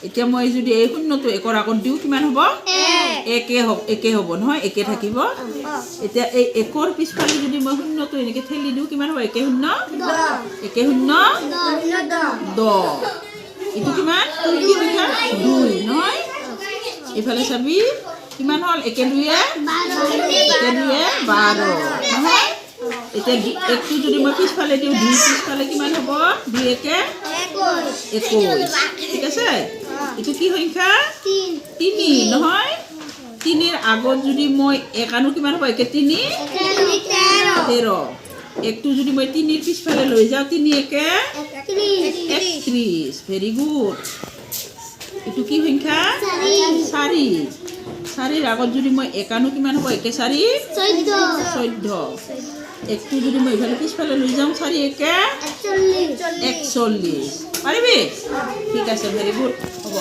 এতিয়া মই যদি এই শূন্যটো একৰ আগত দিওঁ, কিমান হ'ব? একে হ'ব, একে হ'ব নহয়? একে থাকিব। এতিয়া এই একৰ পিছফালে যদি মই শূন্যটো এনেকৈ ঠেলি দিওঁ, কিমান হ'ব? একে শূন্য, একে শূন্য, 10। এইটো কিমান? কি সংখ্যা? দুই নহয়? এইফালে চাবি, কিমান হ'ল? একে দুয়ে, একে দুয়ে 12 নহয়? এতিয়া একটো যদি মই পিছফালে দিওঁ, দুই পিছফালে কিমান হ'ব? দুই একে 21। ঠিক আছে। এইটো কি সংখ্যা? তিনি নহয়? তিনিৰ আগত যদি মই এক আনো, কিমান হ'ব? একে তিনি, 13। একটো যদি মই তিনিৰ পিছফালে লৈ যাওঁ, তিনি একে 31। Very good. এইটো কি সংখ্যা? চাৰি। চাৰিৰ আগত যদি মই এক আনো, কিমান হ'ব? একে চাৰি, 14। একটো যদি মই ইফালে পিছফালে লৈ যাওঁ, চাৰি একে 41। পাৰিবি? ঠিক আছে, ভেৰি গুড হ'ব।